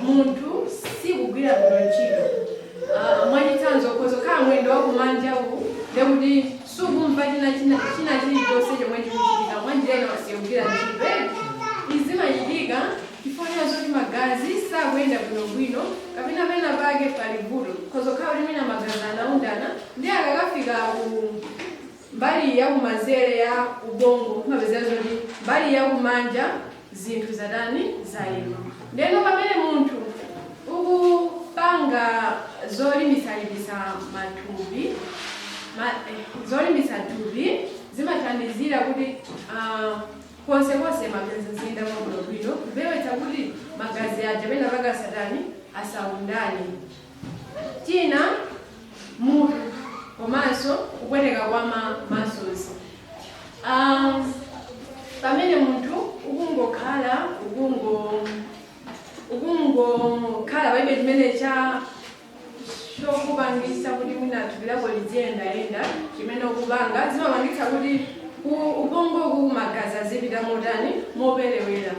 munthu sikugwira bwino ntchito. Mwachitsanzo, ukhoza kukhala mwendo wakumanja uwu, ndekuti sukumva china chilichonse chomwe chikuchitika, mwanjira ina wasiya kugwira ntchito. Izi zimachitika chifukwa zoti magazi sakuyenda bwinobwino kapena pena pake pali vuto. Khoza kukhala kuti mwina magazi anaundana, ndi akakafika ku mbali ya kumanzere ya ubongo, kumapezeka zoti mbali ya kumanja zinthu zatani, zayima. Ndeno pamene munthu Ukupanga zolimbisalimbisa mathupi, zolimbisa thupi zimathandizira kuti konsekonse magazi aziyenda mwabwinobwino, kupewetsa kuti magazi aja pena pakasatani asaundane. China, mutu komanso kupweteka kwa ma muscles. Pamene munthu ukungokhala ukungokhala palibe chimene cha chokupangisa kuti mwina thupi lako liziyendayenda, chimene ukupanga zimapangitsa kuti ubongoku magazi azipita motani, moperewera,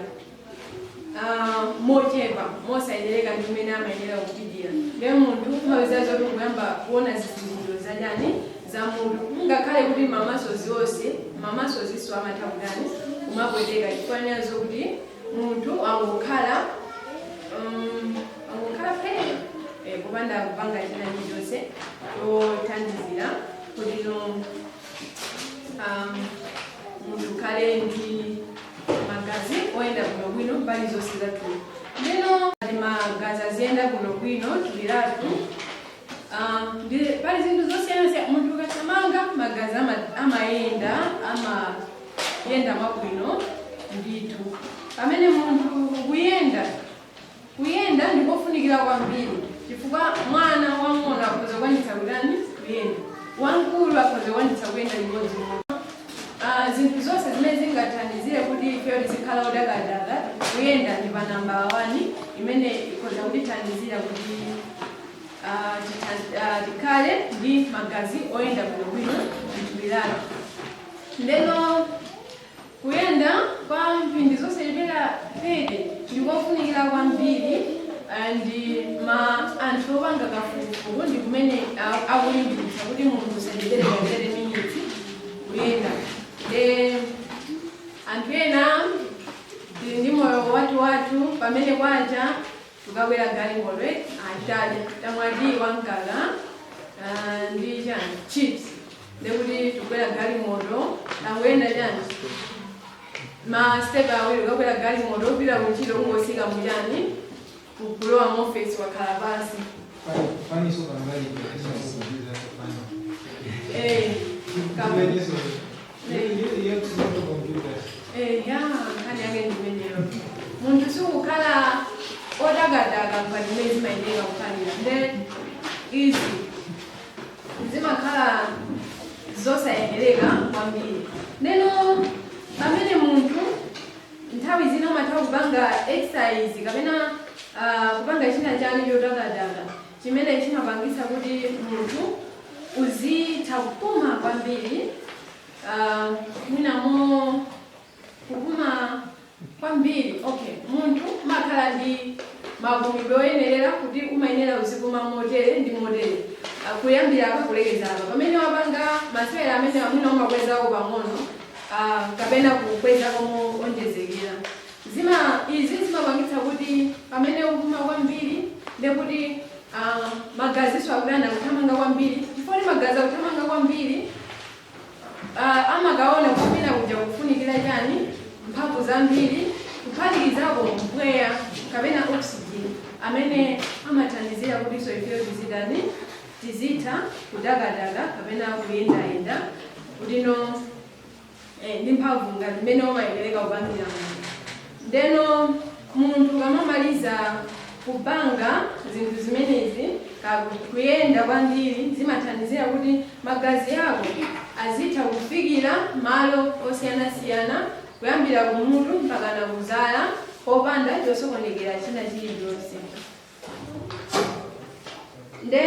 mochepa, mosayenereka ndi mmene amayenera kupitira. Ndiye munthu umapeza zoti ukuyamba kuona zizindikiro zachani, za mutu, ngakhale kuti ma muscles onse, ma muscles iso amatha kutani, kumapweteka, chifukwa zokuti munthu angokhala angokhala phe kupanda kupanga china chilichonse chothandizira kuti no munthu ukhale ndi magazi oyenda bwinobwino mbali zonse za thupi. Ndeno ati magazi aziyenda bwinobwino thupi lathu, pali zinthu zosiyanasiyana. Munthu ukathamanga, magazi amayenda mwabwino ndithu. Pamene munthu kuyenda, kuyenda ndikofunikira kwambiri, chifukwa mwana wang'ono akhoza kukwanitsa kutani, kuyenda, wamkulu akhoza kukwanitsa kuyenda limodzi. Zinthu zonse zimene zingathandizire kuti ifeyo tizikhala odakadaka, kuyenda ndi pa namba 1 imene ikhoza kutithandizira kuti tikhale ndi magazi oyenda bwinobwino mthupi lathu. Ndeno kuyenda kwa mphindi zosachepera 30 ndikofunikira kwambiri. Ndi ma anthu opanga kafukufuku ndi kumene akulimbikitsa kuti munthu usachepere pa 30 minutes kuyenda. De anthu ena tili ndi moyo wathu wathu, pamene kwacha tukakwera galimoto, atadya tamwadi wamkaka ndi chani, chips, ndekuti tukwera galimoto, tangoyenda chani, ma step awiri, ukakwera galimoto upita kuntchito, kungosika muchani, kulowa mu office, wakhala pansi. Faniso kangali fani. Computer. Ya, nkhani yake ndimeneyo. Munthu sikukhala odakadaka ngati mmene zimayenera kukhalira. Nde izi zimakhala zosayenereka kwambiri. Ndeno pamene munthu nthawi zina umatha kupanga exercise kapena kupanga china chake chodakadaka chimene chimapangisa kuti munthu uzitha kupuma kwambiri, mwinamo kupuma kwambiri. Okay, munthu umakhala ndi mapumidwe oyenerera kuti umayenera uzipuma motere ndi motere, kuyambira apa kulekeza apa. Pamene wapanga masewera amene amwina umakwezako pang'ono, kapena kukwezako moonjezekera, zima izi zimapangitsa kuti pamene ukupuma kwambiri, ndekuti magaziso akutanda kuthamanga kwambiri. Chifukwa kuti magazi akuthamanga kwambiri, amakaona kupina kuja kufunikira chani, mphamvu zambiri, kuphatikizapo mpweya kapena oxygen amene amathandizira kuti so ifeyo tizitani, tizitha kudakadaka kapena kuyendayenda kuti no ndi mphamvu ngati mmene umayenereka kupangira munthu. Ndeno munthu kamamaliza kupanga zinthu zimenezi, kuyenda kwambiri, zimathandizira kuti magazi ako azitha kufikira malo osiyanasiyana, kuyambira kumutu mpaka na kuzala, popanda chosokonekera china chilichonse. Nde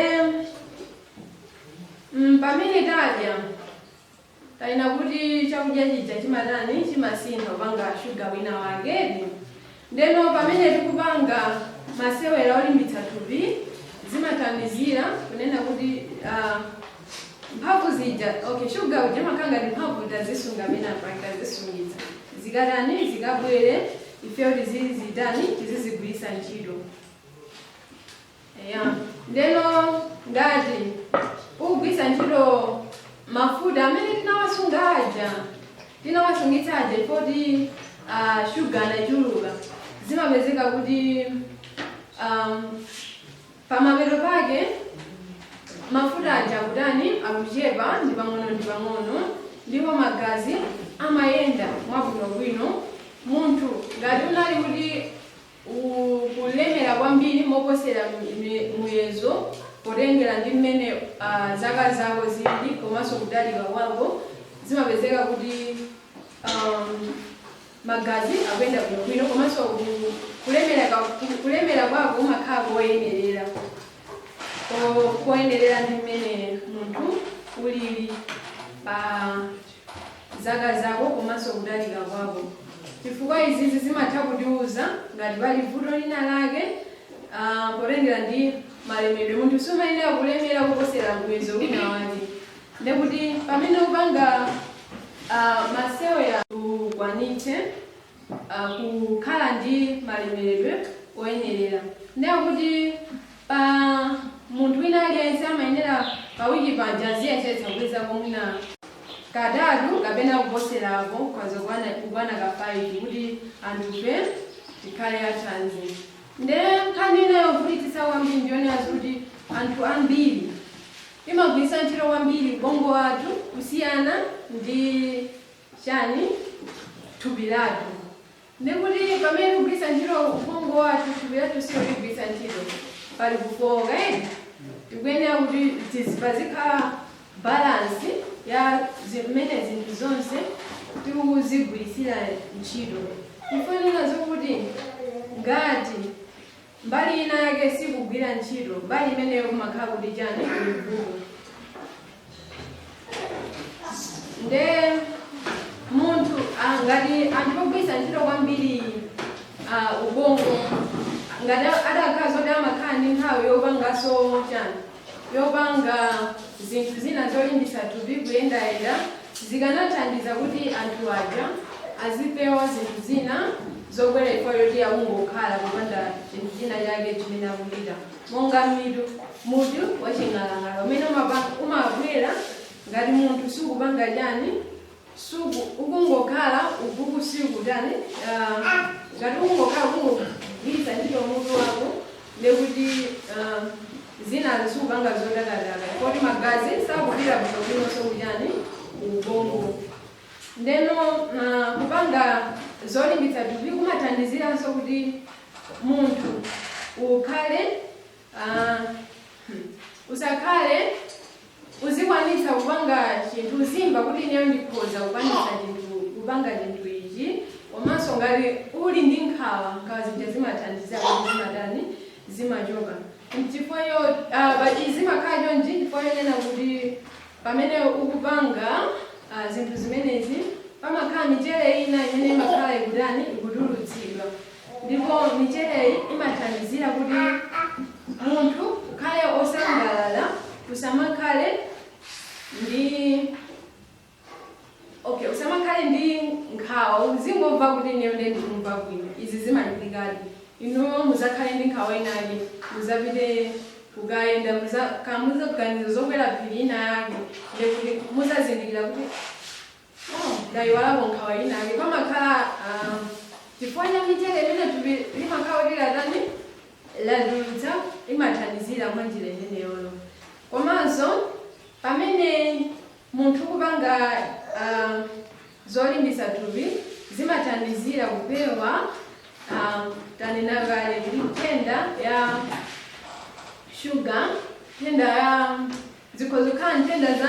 pamene tadya, taina kuti chakudya chija chimatani, chimasintha kupanga shuga wina wake. Ndeno pamene tikupanga masewera olimbitsa thupi, zimathandizira kunena kuti mphamvu zija, okay, shuga uja amakhala ngati mphamvu, tazisunga pena pake, tazisungitsa, zikatani, zikabwere, ifeyo tizizitani, tizizigwiritsa ntchito. Ya, ndeno ngati ukugwiritsa ntchito mafuta amene tinawasunga aja, tinawasungitsa aja, poti shuga anachuluka, zimapezeka kuti Pamapeto pake mafuta aja akutani? Akuchepa ndi pang'ono ndi pang'ono, ndipo magazi amayenda mwabwinobwino. Munthu ngati unali kuti ukulemera kwambiri moposera muyezo, potengera ndi mmene zaka zako zili komanso kutalika kwako, zimapezeka kuti magazi akuyenda bwinobwino, komanso kulemera kwako kumakhala koyenerera, koyenerera ndi mmene munthu ulili pa zaka zako komanso kutalika kwako, chifukwa izizi zimatha kutiuza ngati pali vuto lina lake, potengera ndi malemedwe. Munthu sumayenera kulemera kuposera muyezo wina wake. Ndekuti pamene upanga masewera, ukwanitse kukhala ndi malemeredwe oyenerera. Ndekuti pa munthu wina aliyense amayenera pa wiki paja aziyesetsa kupezako mwina katatu kapena kuposerapo, kwanza kukwana ka 5, kuti anthufe tikhale athanzi. Nde nkhani ina yovutitsitsa kwambiri ndiyonena kuti anthu ambiri imagwiritsa ntchito kwambiri ubongo wathu kusiyana ndi chani? Thupi lathu. Ndikuti pamene tikugwiritsa ntchito ubongo wathu, thupi lathu siloligwiritsa ntchito, pali kufoka, eti? Tikuyenera kuti pazikhala balance ya zimene zinthu zonse tikuzigwiritsira ntchito. Ifanira zokuti ngati mbali ina yake sikugwira ntchito, mbali imeneyo kumakhala kuti chani? Kuli vuto. Nde munthu ngati anthu ogwiritsa ntchito kwambiri ubongo, ngati adakhala zoti amakhala ndi nthawi yopanganso chani? Yopanga zinthu zina zolimbitsa thupi, kuyendayenda, zikanathandiza kuti anthu aja azipewa zinthu zina zobwera chifukwa choti akungokhala popanda chinthu china chake chimene akuchita, monga mitu, mutu waching'alang'ala umene umabwera ngati munthu sukupanga chani? Suku ukungokhala ukuku sikutani. Ngati ukungokhala ukungogwiritsa ntchito mutu wako, ndekuti zina sikupanga zotakataka, koti magazi sakupita bwinobwinonso kuchani? Ubongo. Ndeno kupanga zolimbitsa thupi kumathandiziranso kuti munthu ukhale usakhale, uzikwanitsa kupanga chinthu, uzimva kuti ineyo ndikhoza kukwanitsa chinthu, kupanga chinthu ichi. Komanso ngati uli ndi nkhawa, nkhawa zija zimathandizira kuti zimatani? Zimachoka. Chifukwa zimakhala chonchi chifukwa chonena kuti pamene ukupanga zinthu zimenezi, pamakhala michere ina imene imakhala ikutani? Ikutulutsidwa. Ndipo michereyi imathandizira kuti munthu ukhale osangalala, usamakhale ndi, okay, usamakhale ndi nkhawa, uzingomva kuti ineyo ndiye ndikumva bwino. Izi zimachitikadi. Inuyo muzakhale ndi nkhawa inake, muzapite kukayenda, muzaganiza zokwera phiri ina yake, ndekuti muzazindikira kuti, "Oh, ndayiwalako nkhawa inake." Pamakhala chifukwa cha michere imene thupi limakhala kuti latani? Latulutsa, imathandizira mwa njira imeneyoyo. Komanso pamene munthu kupanga zolimbitsa thupi, zimathandizira kupewa, tanena kale kuti nthenda ya shuga, nthenda ya zikhoza kukhala nthenda za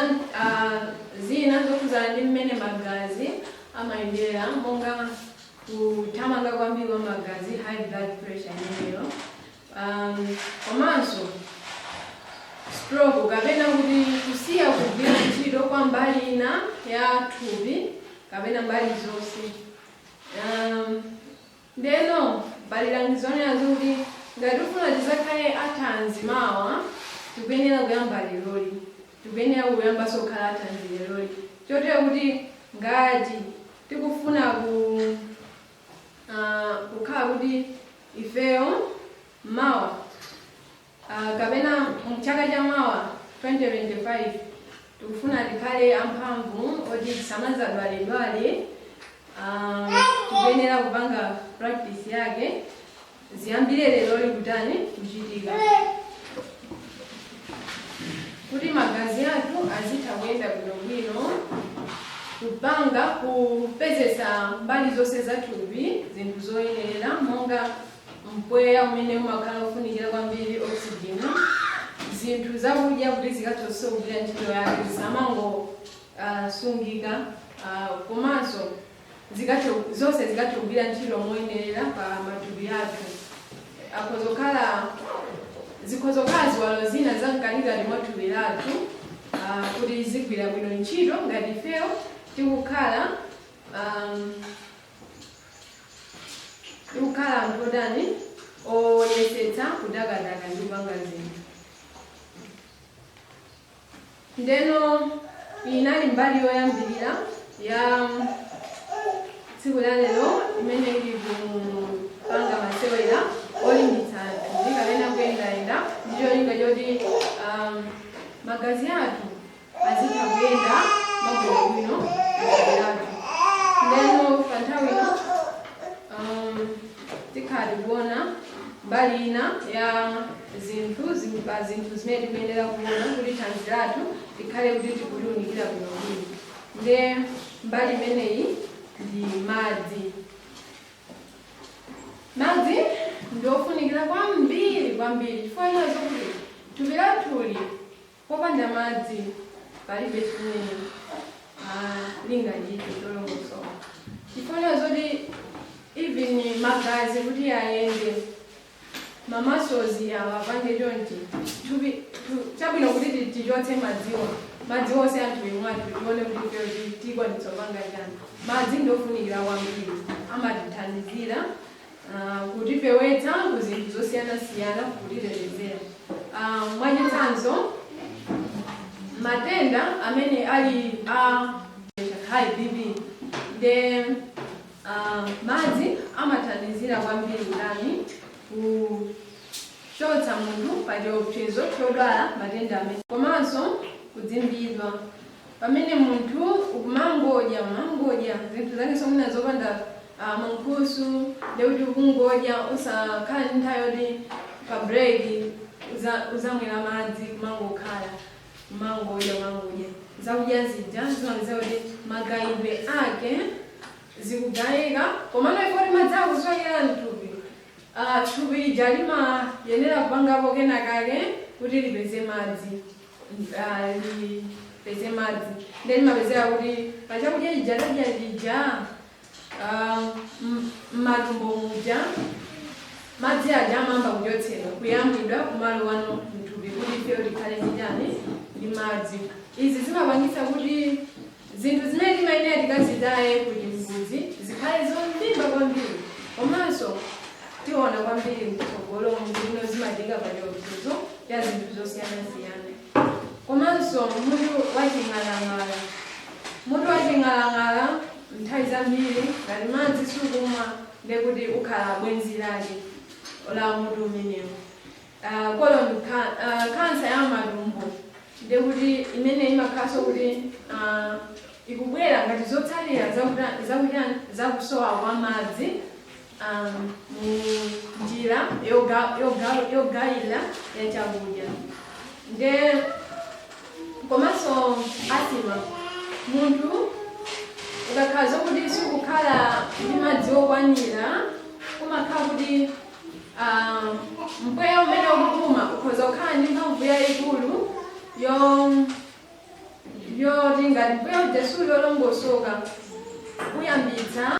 zina zokhuzana ndi mmene magazi amayendera, monga kuthamanga kwambiri kwa magazi, high blood pressure imeneyo, komanso stroke, kapena kuti kusiya kugwira ntchito kwa mbali ina ya thupi kapena mbali zonse. Ndeno pali langizo onena kuti ngati tifuna tizakhale athanzi mawa, tikuyenera kuyamba leroli, tikuyenera kuyambanso kukhala athanzi leroli, chotero kuti ngati tikufuna kukhala kuti ifeyo mawa, kapena mchaka cha mawa 2025, tikufuna tikhale amphamvu oti tisamazadwaledwale, tikuyenera kupanga practice yake. Ziyambire lero likutani kuchitika kuti magazi athu azitha kuyenda bwinobwino, kupanga kupezesa mbali zonse za thupi zinthu zoyenera, monga mpweya umene umakhala ufunikira kwambiri, oxygen, zinthu zakudya kuti zikathe kugwira ntchito yake, zisamango sungika, komanso zikathe zonse zikathe kugwira ntchito moyenera pa matupi athu. Akhozokhala zikhozokhala ziwalo zina zamkatikati mwa thupi lathu kuti zigwira bwino ntchito ngati ifeyo tikukhala anthu otani, oyesetsa kudakadaka ndi kupanga zinthu. Ndeno inali mbali yoyambirira ya tsiku la lero imene ili kupanga masewera olimbitsa thupi kapena kuyendayenda ndi cholinga choti magazi athu azitha kuyenda mwabwinobwino mthupi lathu. Ndeno pa nthawi ino tikhala tikuona mbali ina ya zinthu pa zinthu zimene tikuyenera kuona kuti thanzi lathu likhale kuti tikuliunikira bwinobwino. Nde mbali imeneyi ndi madzi. Madzi ndiofunikira kwambiri kwambiri, chifukwa inazo kuti thupi lathuli popanda madzi palibe chimene lingachite cholongosoka, chifukwa zoti even magazi kuti ayende, ma muscles awa apange chonchi, thupi chabwino kuti tichotse madziwa, madzi onse anthu mwathu, tione kuti ifeyo tikwanitsa kupanga chani. Madzi ndiofunikira kwambiri, amatithandizira kutifewetsa ku zinthu zosiyanasiyana, kutitetezera. Mwachitsanzo, matenda amene ali a high BP, nde madzi amathandizira kwambiri ndani kuchotsa munthu pa chiopsezo chodwala matenda amene, komanso kudzimbidwa. Pamene munthu ukumangodya, umangodya zinthu zake somwina zopanda mankhusu, ndekuti ukungodya usakhala ndi nthawi yoti pa break uzamwera madzi, kumangokhala kumangodya, kumangodya zakudya zija, zimapeza kuti magayidwe ake zikugayika, komano ifoti madzi akuswekera mthupi, thupi lija limayenera kupangapo kenakake kuti lipeze madzi, lipeze madzi. Nde limapezeka kuti pachakudya chija tadya chija, m'matumbo muja madzi aja amayamba kuchotsedwa, kuyamwidwa kumalo wano mthupi kuti ifeyo tikhale ndi chani, ndi madzi. Izi zimapangitsa kuti zinthu zimene timayenera tikazitaye ku chimbudzi zikhale zolimba kwambiri, komanso tiona kwambiri mtsogolo zino zimatika pa chiopsezo cha zinthu zosiyanasiyana. Komanso mutu waching'alang'ala, mutu waching'alang'ala nthawi zambiri ngati madzi sukumwa, ndekuti ukhala bwenzi lake la mutu umenewo. Colon cancer ya matumbo, ndekuti imene imakhalanso kuti ikubwera ngati zotsalira zakusowa kwa madzi mu njira yogayira ya chakudya. Nde komanso asthma, munthu ukakhala zokuti sukukhala ndi madzi okwanira, umakhala kuti mpweya umene ukupuma ukhoza kukhala ndi mphamvu yayikulu yoti ngati mpweya uja suli olongosoka uyambitsa